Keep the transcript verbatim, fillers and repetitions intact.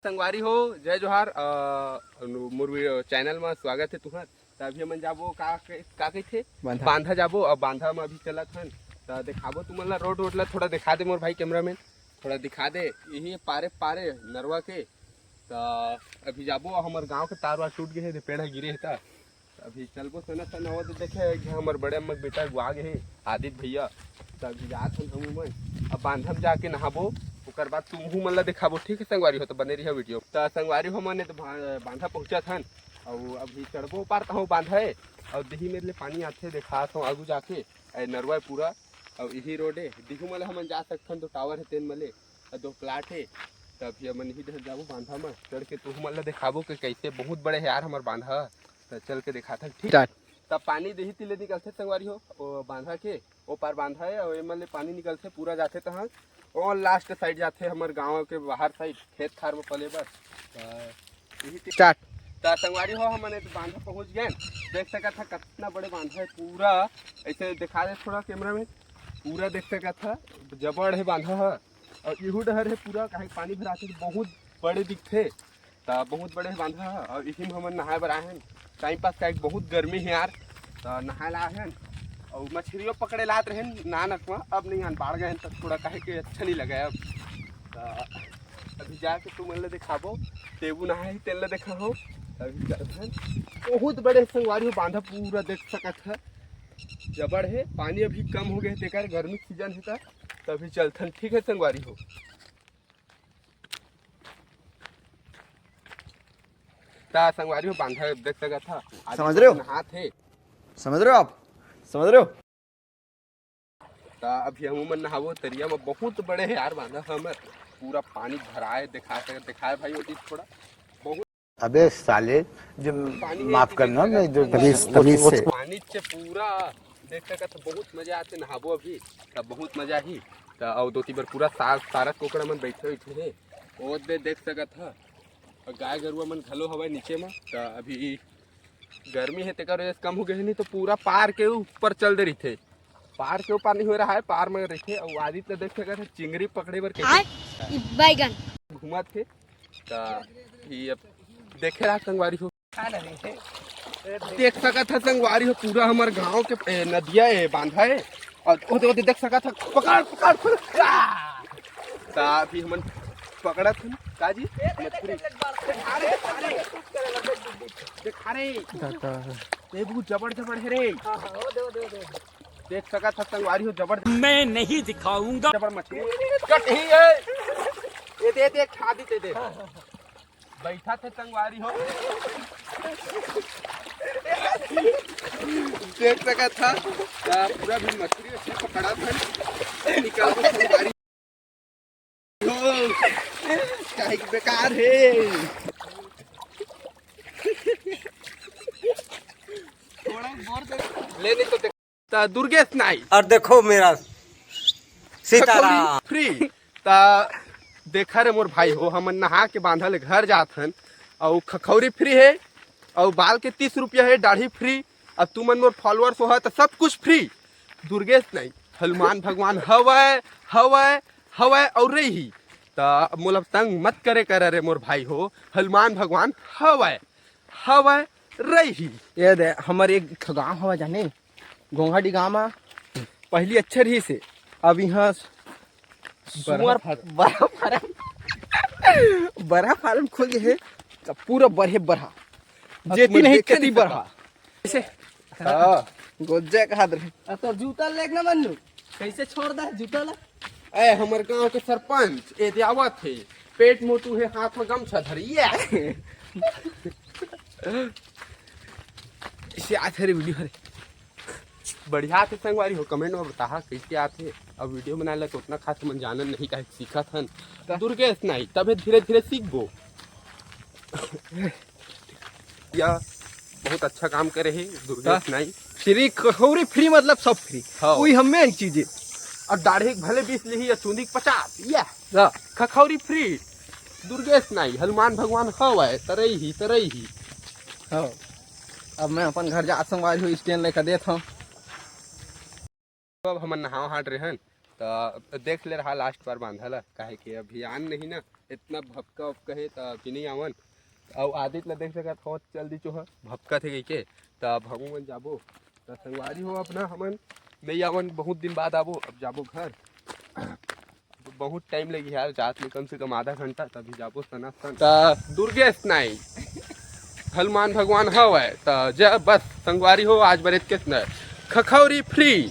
संगवारी हो, जय जोहार। अ, मोर वी-, चैनल में स्वागत है तुहर। त अभी हमन जाबो का, का कहिथे, बांधा। बांधा जाबो। अब बांधा में अभी चलत हन, त दिखाबो तुमन ला रोड, रोड ला थोड़ा दिखा दे मोर भाई कैमरामैन, थोड़ा दिखा दे। यही पारे पारे नरवा के। त अभी जाबो, हमर गांव के तार वार टूट गए हे, पेड़ ह गिरे हे त अभी चलबो सना सना। वो तो देखे, एक झन हमर बड़े अम्मा के बेटा एगो आ गे हे, आदित्य भैया। त अभी जात हन हमू मन, अब बांधा म जाके नहाबो, ओकर बाद तुमहू मन ला देखाबो, ठीक है संगवारी हो? तो बने रहिया वीडियो। त संगवारी हो, मने तो भा-, बांधा पहुंचत हन, अउ अभी चढ़बो पार तहूं बांधा है, अउ देही मेर ले पानी आथे, देखात हूं आगू जाके, ए नरवा पूरा, अउ इही रोड है, दिहू मले हमन जा सकथन, दो टावर है तेन मले, अउ दो प्लाट है। त अभी हमन इही डहर जाबो बांधा म, चढ़ के तुहू मन ला देखाबो कि कैसे बहुत बड़े है यार हमर बांधा। त चल के देखाथन, ठीक। Start। त पानी देही तिले निकलथे संगवारी हो, ओ बांधा के ओ पार बांधा है, अउ एमन ले पानी निकलथे, पूरा जाथे तहां, ओ लास्ट साइड जाथे हमर गांव के बाहर साइड, खेत खार में पले बर। त यही ती-, Start। त संगवारी हो, हमन ए बांधा पहुंच गए। देख सकत ह कितना बड़े बांधा है, पूरा ऐसे दिखा दे थोड़ा कैमरा में, पूरा देख सकत ह, जबड़ है बांधा ह। अउ इहू डहर हे पूरा, काहे पानी भराथे त बहुत बड़े दिखथे, त बहुत बड़े बांधा ह। अउ इही म हमन नहाए बर आए हन, टाइम पास का, एक बहुत गर्मी हे यार, त नहाए ला आए हन। अउ मछरियों पकड़े लात रहेन नानक म, अब नहीं आन, बाढ़ गए हन, त थोड़ा काहे के अच्छा नहीं लगे अब। त अभी जाके तुमन ला देखाबो, टेबू नहाए ही तेन ला देखाबो। अभी चलत हन, बहुत बड़े संगवारी हो बांधा, पूरा देख सकत ह, जबड़ हे। पानी अभी कम हो गए हे, तेकर गर्मी सीजन हे त तभी चलथन, ठीक है संगवारी हो। ता संगवारी हो, बांधा देख सकत ह, आदमी समझ रहे हो? नहात हे। समझ रहे हो आप? समझ रहे हो? ता अभी हम मन नहाबो तरिया में, बहुत बड़े हे यार बांधा हमर, पूरा पानी भराए, दिखा सकत, दिखाए भाई, ओती थोड़ा बहुत अबे साले, जो पानी माफ करना, मैं जो तमीज, तमीज से। पानी से पूरा देख सकत ह, बहुत मजा आथे नहाबो अभी, त बहुत मजा ही। त अउ दोती बर पूरा सार-, सारस कोकड़ा मन बैठे, बैठे हे, ओ दे देख सकत ह। अउ गाय गरुआ मन घलो हवय नीचे म, त अभी गर्मी हे तेकर वजह से कम हो गए हे, नहीं तो पूरा पार के ऊपर चल दे रहिथे। पार के ऊपर नहीं हो रहा है, पार में रहिथे। अउ आदित्य देख सकत ह, चिंगरी पकड़े बर आय, कइसे ई बैगन। घूमत हे। त ये अब देखे रहा संगवारी हो। देख सकत ह संगवारी हो, पूरा हमर गांव के, ए, नदिया ए, बांधा ए। अउ ओदे, ओदे देख सकत ह, पकड़, पकड़, पकड़। आ! त अभी हमन पकड़त हन, का जी? मछली। अरे, अरे, देख, अरे। दादा। ये बहुत जबड़, जबड़ हे रे। हाँ, हाँ, ओ दे, ओ दे, ओ दे। देख सकत ह संगवारी हो, जबड़, मैं नहीं दिखाऊंगा। जबड़ मछली। कट ही है। ये दे, दे, खा दी, दे, दे। बैठा थे संगवारी हो। देख सकत ह, आ, पूरा भी मछली, मछली पकड़ा था। निकाल दो संगवारी हो। काहे कि बेकार हे। थोड़ा बोर दे। ले नहीं तो देख। त दुर्गेश नाई। और देखो मेरा सीताराम। खखौरी फ्री। त देखा रे मोर भाई हो, हमन नहा के बांधा ले घर जात हन, अउ खखौरी फ्री हे, अउ बाल के तीस रुपया हे, दाढ़ी फ्री। अब तुमन मोर फॉलोअर्स हो त सब कुछ फ्री। दुर्गेश नाई, हनुमान भगवान हवय, हवय, हवय अउ रही। त मोला तंग मत करे कर रे मोर भाई हो, हनुमान भगवान हवय, हवय, रही। ये दे, हमर एक ठो गाँव हवय जाने, घोंघाडी गांव म पहली अच्छा रहिस हे, अब इहाँ बरहा सुअर, फार्म। बरहा फार्म, बरहा फार्म खुल गे हे, त पूरा बरहे बरहा, अब जेती तुमन नहीं देखे तेती नहीं बरहा। सकता। कैसे? हाँ। गोज्जा कहा दे। अब तोर जूता लेके ना बनू, कैसे छोड़ दे जूता ला? ए, हमर गांव के सरपंच, ए दे आवत हे, पेट मोटू हे, हाथ में गमछा धरी, ये। इसे आत हे रे वीडियो हरे। बढ़िया आथे संगवारी हो, कमेंट में बताहा कैसे आथे। अब वीडियो बनाए ला तो उतना खास मन जानन नहीं, काहे सीखत हन। त दुर्गेश नहीं, तबे धीरे-धीरे सीखबो। या बहुत अच्छा काम करे हे दुर्गेश त नाई। फ्री खखौरी फ्री मतलब सब फ्री। हाँ। वही हमें एक चीज हे। और दाढ़ी के भले बीस लिही या चूंदी के पचास, या हाँ। खखौरी फ्री। दुर्गेश नाई, हनुमान भगवान हवय, तरई ही, तरई ही। हाँ। अब मैं अपन घर जात संगवारी हो, स्टैंड लेकर देत हूँ। अब हमन नहाव हाट रेहन, त देख ले रहा लास्ट बार बांधा ला, काहे कि अभी आन नहीं ना, इतना भपका उपका हे, त अभी नहीं आवन। अउ आदित ला देख सकत हो, चल दी चोहा, भपका थे कहिके। त अब हमू मन जाबो। त संगवारी हो, अपना हमन नहीं आवन, बहुत दिन बाद आबो। अब जाबो घर। बहुत टाइम लगी यार, जात में कम से कम आधा घंटा, तभी जाबो सनासन। त दुर्गेश नाई, हनुमान भगवान हवय। त जय बस संगवारी हो, आज बर इतकेच न। खखौरी फ्री।